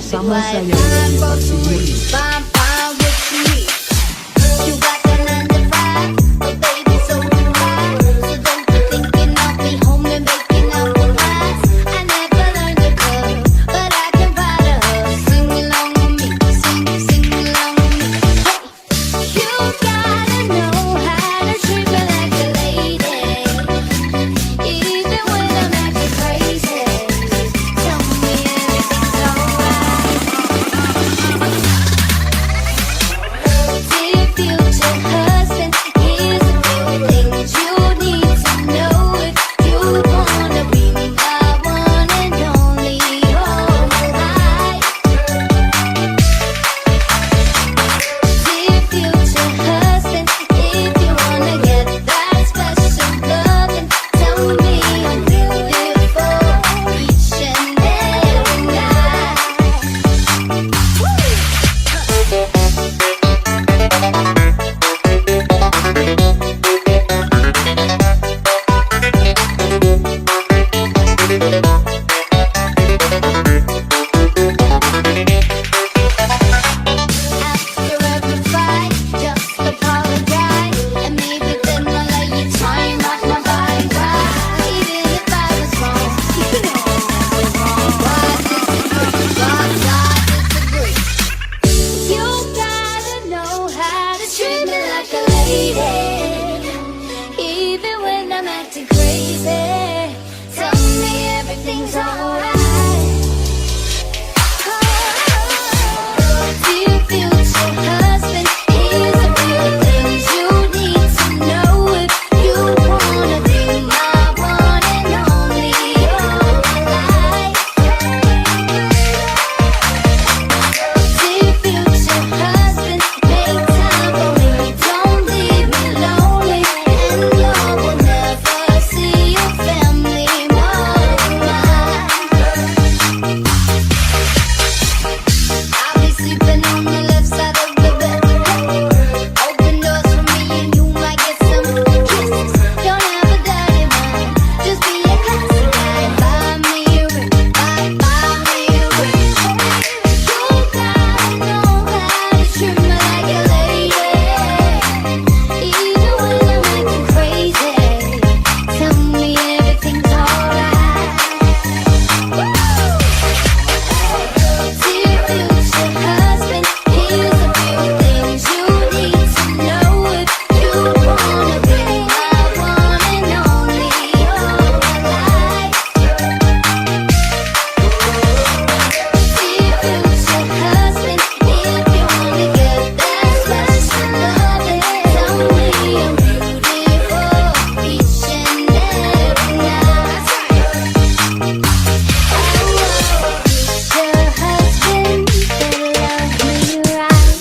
Sama sa iyang pagsiguro. Find, find what you need. You got the 9 to 5, but baby, so do I. So don't be thinking I'll be home and baking apple pies. I never learned to cook, but I can write a hook. Sing along with me, sing, sing along with me. Hey, you gotta know how to treat me like a lady, even when I'm acting crazy. Tell me everything's alright. Dear future husband, here's a few things you need to know if you wanna be my one and only all my life. Dear future husband, if you wanna get that special loving, tell me I'm beautiful each and every night. Woo! After every fight, just apologize. And maybe then I'll let you try and rock my body right. Even if I was wrong, you know I'm never wrong. Why disagree? Why disagree? You gotta know how to treat me like a lady, even when I'm acting crazy. Tell me everything's alright. Dear future husband, here's a few things you need to know if you wanna be my one and only all my life. Dear future husband, make time for me. Don't leave me lonely, and you will never see your family more than mine. I'll be sleeping on the left side of the bed. Open doors for me and you might get some kisses. Don't have a dirty mind, just be a classy guy. Buy me a ring, buy, buy me a ring. You gotta know how to treat me like a lady, even when I'm acting crazy. Tell me everything's alright. Dear future husband, here's a few things you need to know if you wanna be my one and only all my life. Dear future husband, if you wanna get that special loving, tell me I'm beautiful each and every night. Oh, future husband, better love me right.